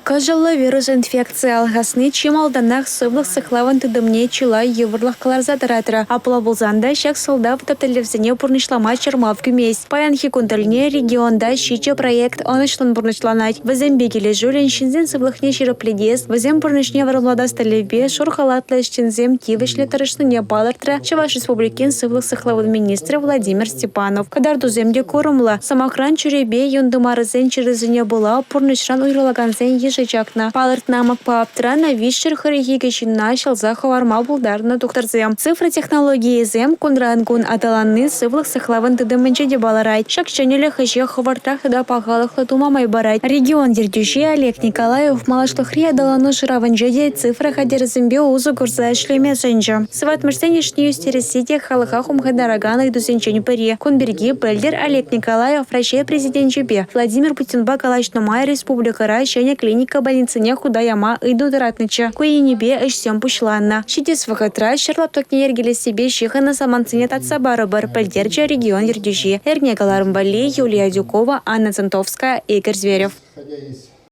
Кӑшӑллӑ вирус инфекцийӗ алхасни чи малтанах сывлӑх сыхлавӗн тытӑмне чылай йывӑрлӑх кӑларса тӑратрӗ. Апла пулсан та ҫак сӑлтав тӗп тӗллевсене пурнӑҫлама чӑрмав кӳмест. Паянхи кун тӗлне регионта 7 проект ӑнӑҫлӑн пурнӑҫланать. Вӗсемпе килӗшӳллӗн ҫынсен сывлӑхне ҫирӗплетес, вӗсен пурнӑҫне вӑрӑмлатас тӗллевпе шур халатлӑ ӗҫченсем тивӗҫлӗ тӑрӑшнине палӑртрӗ Чӑваш Республикин сывлӑх сыхлавӗн министрӗ Владимир Степанов. Кӑтартусем те курӑмлӑ. Сӑмахран, чӗрепе юн тымарӗсен чирӗсене пула пурнӑҫран уйрӑлакансен йышӗ чакнӑ. Палӑртнӑ амакпа аптранӑ 342 ҫынна ҫӑлса хӑварма пултарнӑ тухтӑрсем. Цифра технологийӗсем кунран-кун аталанни сывлӑх сыхлавӗн тытӑмӗнче те палӑрать. Ҫак ҫӗнӗлӗх ӗҫе хӑвӑртрах тата пахалӑхлӑ тума май парать. Регион ертӳҫи Олег Николаев малашлӑхри аталану шыравӗнче те цифра хатӗрӗсемпе усӑ курса ӗҫлеме сӗнчӗ. Сыватмӑшсен йышне ӳстересси те халӑха хумхантаракан ыйтусенчен пӗри. Кун пирки пӗлтӗр Олег Николаев Раҫҫей Президенчӗпе Владимир Путинпа калаҫнӑ май республикӑра ҫӗнӗ клиника больницине хута яма ыйту тӑратнӑччӗ. Ку енӗпе ӗҫсем пуҫланнӑ. Ҫитес вӑхӑтра ҫӗр лаптӑкне йӗркелессипе ҫыхӑннӑ самантсене татса парӑпӑр, пӗлтерчӗ регион ертӳҫи. Эрне кӑларӑм валли Юлия Адюкова, Анна Центовская, Игорь Зверев.